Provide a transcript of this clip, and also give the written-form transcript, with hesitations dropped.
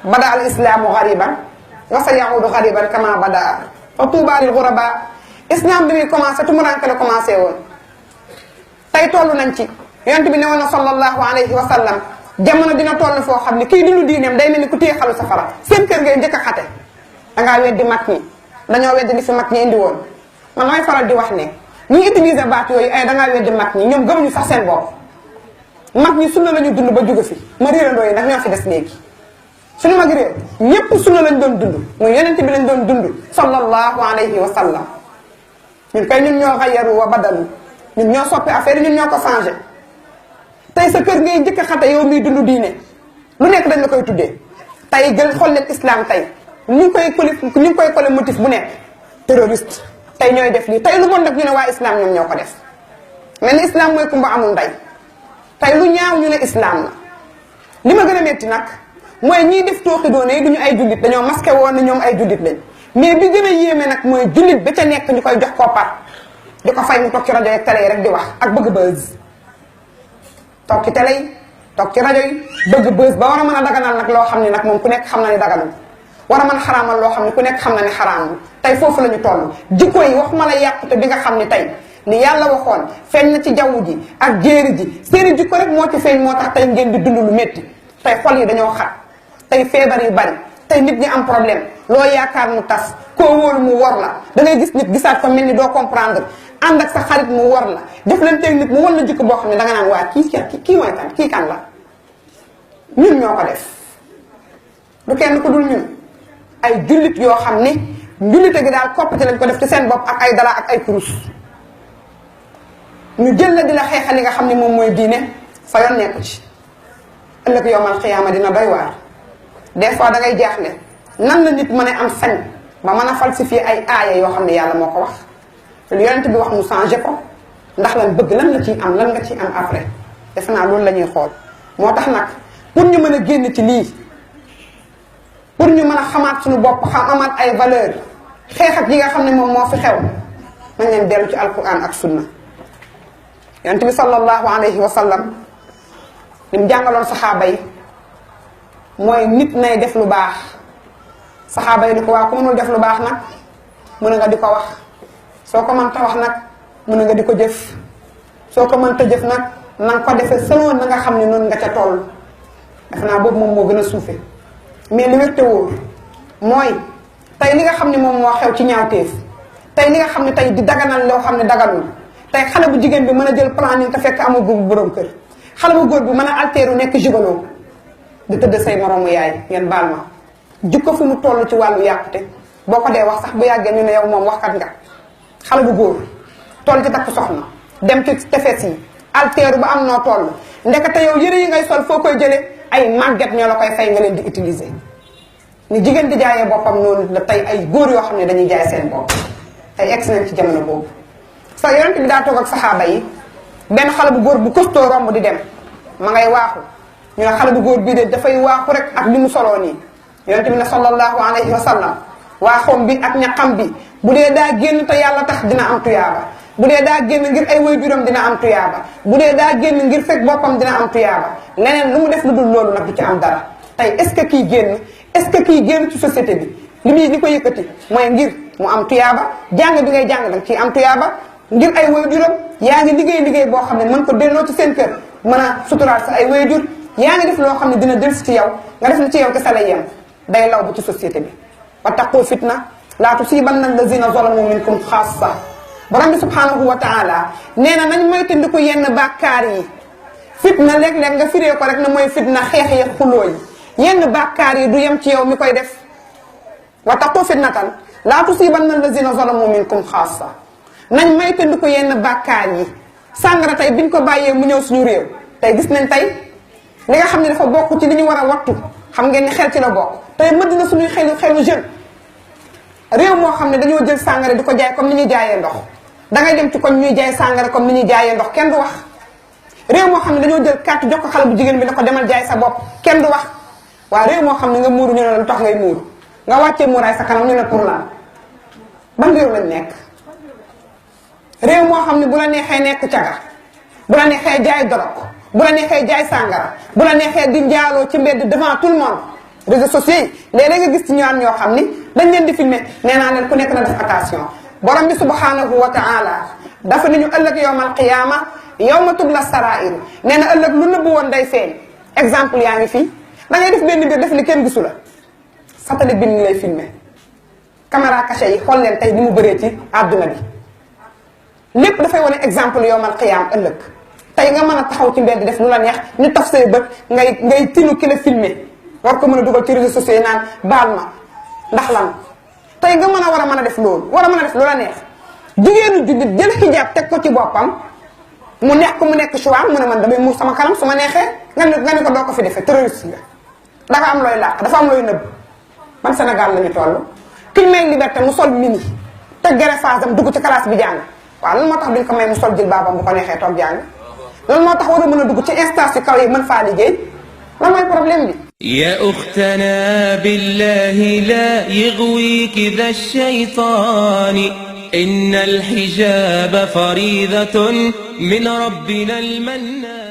bada al islaamu gariban wa sa yaudu gariban kama bada fa tuuba lil ghuraba islam bi muy commencé tumuranke la commencé woon tey toll nañ ci yonent bi ne woon na sallallahu alayhi wa sallam jamono dina toll foo xam ne kii dundu diineem day mel ni ku téye xalu safara seen kër ngay njëkk a xate dangaa weddi mag ñi dañoo weddi li fi mag ñi indi woon man damay faral di wax ne ñuy utiliser baat yooyu ay dangaa weddi mag ñi ñoom gëmuñu sax seen bopp mag ñi sunna la ñu dund ba jóge fi ma réerandoo yi nag ñoo fi des léegi suñu mag réer ñépp sunna lañ doon dund muy yonent bi lañ doon dund sallallahu alayhi wa sallam ñun kay ñun ñoo xayaru wa badalu ñun ñoo soppi affaire yi ñun ñoo ko changé tey sa kër ngay njëkk a xate yow miy dund diine lu nekk dañ la koy tuddee tey jël xool leen islam tey ñu ngi koy collé motif bu nekk terroriste tey ñooy def lii tey lu bon nag ñu ne waa islam ñoom ñoo ko def mel ni islam mooy kumba amul ndey tey lu ñaaw ñu ne islam la li ma gën a metti nag mooy ñiy def tooxi doone yi duñu ay jullit dañoo masqué woon ne ñoom ay jullit lañ mais bi gën a yéeme nag mooy jullit ba ca nekk ñu koy jox koppar di ko fay mu toog ci rajo yi télé yi rek di wax ak bëgg buzz toog ci télé yi toog ci rajo yi bëgg buzz ba war a mën a daganal nag loo xam ne nag moom ku nekk xam na ne daganul war a mën a xaraamal loo xam ne ku nekk xam na ne xaraamul tey foofu la ñu toll jikko yi waxuma la yàqute bi nga xam ne tey li yàlla waxoon feeñ na ci jaww ji ak jéeri ji seeni jikko rek moo ci feeñ moo tax tey ngeen di dund lu métti tey xol yi dañoo xat tey feebar yu bari tey nit ñi am problème loo yaakaar mu tas koo wóolu mu wor la da ngay gis nit gisaat ko mel ni doo comprendre ànd ak sa xarit mu wor la def leen teg nit mu won la jikko boo xam ne danga naan waa kii mooy kan kii kan la ñun ñoo ko def du kenn ku dul ñun ay jullit yoo xam ne njullite gi daal koppite lañ ko def ci seen bopp ak ay dala ak ay kurus ñu jël la di la xeexal li nga xam ne moom mooy diine sa yoon nekku ci ëllëg yowmal xiyaama dina doy waar des fois da ngay jaaxle nan la nit mën a am sañ ba mën a falsifier ay aaya yoo xam ne yàlla moo ko wax lu yonent bi wax mu changé ko ndax lan bëgg lan la ciy am lan nga ciy am après defe naa loolu la ñuy xool moo tax nag pour ñu mën a génn ci lii pour ñu mën a xamaat suñu bopp xam amaat ay valeur xeex ak yi nga xam ne moom moo fi xew nañ leen dellu ci alquran ak sunna yonent bi sallallahu alayhi wa sallam li mu jàngaloon saxaaba yi mooy nit nay def lu baax saxaaba yi ni ko waa ku mënul def lu baax nag mën nga di ko wax soo ko mënta wax nag mën nga di ko jëf soo ko mënta jëf nag na nga ko defee selon na nga xam ne noonu nga ca toll defe naa boobu moom moo gën a suufe mais li wér te wóor mooy tey li nga xam ne moom moo xew ci ñaawteef tey li nga xam ne tey di daganal loo xam ne daganul tey xale bu jigéen bi mën a jël planning te fekk amul bu borom kër xale bu góor bi mën a alteeru nekk gigolo di tëdd say moroomu yaay ngeen baal ma jikko fu mu toll ci wàllu yàqute boo ko dee wax sax bu yàggee ñu ne yow moom waxkat nga xale bu góor toll ci takk soxna dem ci tefes yi alteeru ba am noo toll ndekete yow yëre yi ngay sol foo koy jëlee ay màgget ñoo la koy fay nga leen di utiliser ni jigéen di jaayee boppam noonu la tey ay góor yoo xam ne dañuy jaay seen bopp tey egg nañ ci jamono boobu sa yonent bi daa toog ak saxaaba yi benn xale bu góor bu kostoo romb di dem ma ngay waaxu ñu ne xale bu góor bii de dafay waaxu rek ak li mu soloo nii yonent bi ne sallallahu alayhi wa sallam waaxoom bi ak ñaqam bi bu dee daa génn te yàlla tax dina am tuyaaba bu dee daa génn ngir ay waajuram dina am tuyaaba bu dee daa génn ngir fekk boppam dina am tuyaaba leneen lu mu def lu dul loolu nag du ci am dara tey est-ce que kii génn est-ce que kii génn ci société bi li ko yëkkati mooy ngir mu am tuyaaba jàng bi ngay jàng danga ciy am tuyaaba ngir ay waajuram yaa ngi liggéey boo xam ne mën ko delloo ci seen kër mën a suturaal sa ay waajur yaa ngi def loo xam ne dina dellusi ci yow nga def na ci yow ke sa lay yem day law bu ci société bi wattaqu fitna laa tusiibanna allazina zalamu minkum xaassa borom bi subhanahu wa taala nee na nañ moytandiku yenn bàkkaar yi fitna léeg-léeg nga firee ko rek ne mooy fitna xeex yi xuloo yi yenn bàkkaar yi du yem ci yow mi koy def wattaqu fitnatan laa tusiibanna allazina zalamu minkum xaassa nañ moytandiku yenn bàkkaar yi sàngara tey biñ ko bàyyee mu ñëw suñu réew tey gis nañ tey li nga xam ne dafa bokk ci li ñu war a wattu xam ngeen ni xel ci la bokk tey mëdd na suñuy xelu jeune réew moo xam ne dañoo jël sàngara di ko jaay comme ni ñuy jaayee ndox dangay dem ci koñ ñuy jaay sàngara comme ni ñuy jaayee ndox kenn du wax réew moo xam ne dañoo jël carte jox ko xale bu jigéen bi ne ko demal jaay sa bopp kenn du wax waaw réew moo xam ne nga muuru ñu ne la lu tax ngay muuru nga wàccee muuraay sa kanam ñu ne pour lan ban réew lañ nekk réew moo xam ne bu la neexee nekk caga bu la neexee jaay dorog bu la neexee jaay sàngara bu la neexee di njaaloo ci mbedd devant tout le monde réseaux sociaux yi léeg-léeg nga gis ci ñaan ñoo xam ni dañ leen di filmer nee naa leen ku nekk na def attention borom bi subhanahu wa taala dafa ni ñu ëllëg yowmal qiyaama yawma tubla sarair nee na ëllëg lu nëbbu woon day feeñ exemple yaa ngi fii da ngay def benn mbir def ni kenn gisu la satellite bi ni lay filmer caméra cachée yi xool leen tey ni mu bëree ci àdduna bi lépp dafay wane exemple yowmal qiyaam ëllëg tey nga mën a taxaw ci mbedd def lu la neex ñu taf say bët ngay tinu ki la filmer war ko mën a dugal ci réseaux sociaux yi naan baal ma ndax lan tey nga mën a def loolu war a mën a def lu la neex jigéenu jullit jël xijaab teg ko ci boppam mu neex ko mu nekk choix mu ne man damay muur sama kanam su ma neexee nga ne ko doo ko fi defee terroriste nga dafa am looy làq dafa am looy nëbb man Sénégal la ñu toll kiñ may liberté mu sol mini te greffage am dugg ci classe bi jàng waaw lan moo tax duñ ko may mu sol jël baabam bu ko neexee toog jàng loolu moo tax war a mën a dugg ci instance yu kaw yi mën faa liggéey lan mooy problème bi يا أختنا بالله لا يغويك ذا الشيطان إن الحجاب فريضة من ربنا المنان